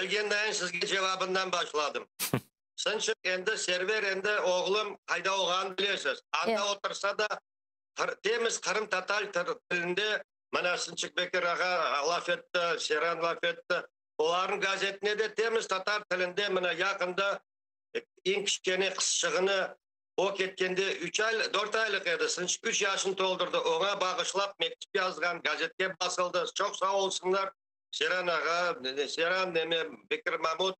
Kelgendayın sizge cevabından başladım. Sınçıq endi Server endi oğlum qayda olğanın bilesiz. Anda otursa da temiz qırımtatar tilinde mına Sınçıq Bekir ağa laf etti, Seyran laf etti. Olarnıñ gazetine de temiz tatar tilinde mına yaqında eñ kiçkene qızçığını o ketkende üç ay, dört aylıq edi, Sınçıq üç yaşını toldurdı, oña bağışlap mektüp yazğan, gazetke basıldı. Çoq sağ olsunlar Seyran ağa, Seyran, neme, Bekir Mamut,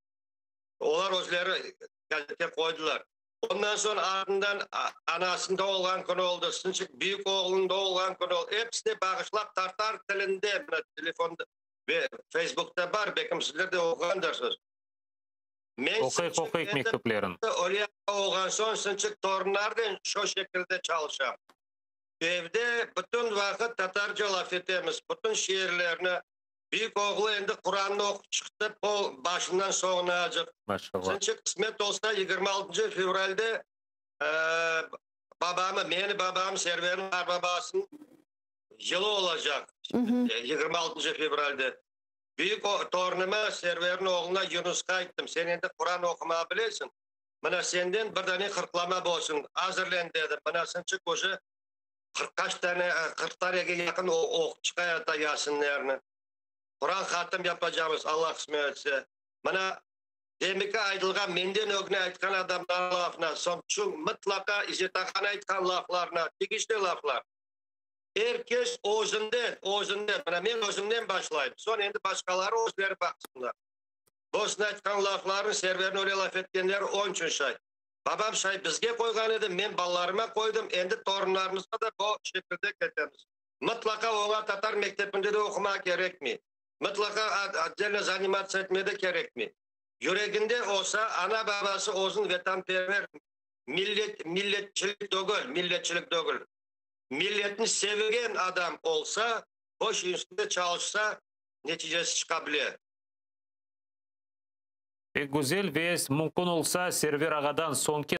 olar özleri gazetke qoydılar. Ondan soñ artından anasınıñ doğulğan künü oldı, Sınçıq büyük oğlunıñ doğulğan künü oldı. Episine bağışlap tatar tilinde, mına telefonda ve Facebookta bar, belkim sizler de oquğandırsız. Men Oquyıq, oquyıq mektüplerin. Öyle olğan soñ Sınçıq torunlarnen şu şekilde çalışam. Evde bütün vaqıt tatarca laf etemiz, bütün şiirlerni. Büyük oğlu endi Qurannı oqup çıqtı, o başından soñunacıq. Maşallah. Sınçıq qısmet olsa 26 fevralde babamı, meni babam Serverniñ qarbabasınıñ yılı olacaq. 26 fevralde. Büyük torunıma Serverniñ oğluna Yunusqa ayttım, sen endi Quran oqumağa bilesiñ, mına senden bir dane qırqlama bolsun, azırlen dedim. Mına sınçıq uje qırq tane, 40 tanege yaqın oqup çıqayata Yasinlerni. Quran hatım yapacağımız, Allah qısmet etse. Mına demiki aytılğan, menden ögüne aytqan adamlar lafına, soñ şu mıtlaqa İzzet ağanıñ aytqan laflarına, tegişli laflar. Er kes özünden, özünden, mına men özümden başlayım, soñ endi başqaları özleri baqsınlar. Bosna aytqan laflarını, Serverni öyle laf etkenleri onıñ içün şay. Babam şay bizge qoyğan edi, men balalarıma qoydım, endi torunlarımızğa da bu şekilde ketemiz. Mıtlaqa oña tatar mektebinde de oqumaq kerekmey. Mıtlaqa отдельно заниматься etme de kerekmey. Yüreginde olsa, ana-babası özün vetanperver, millet, milletçilik degil, milletçilik degil. Milletni sevgen adam olsa, boş üstünde çalışsa, neticesi çıqa bile. Pek güzel ve mümkün olsa Server ağadan soñki.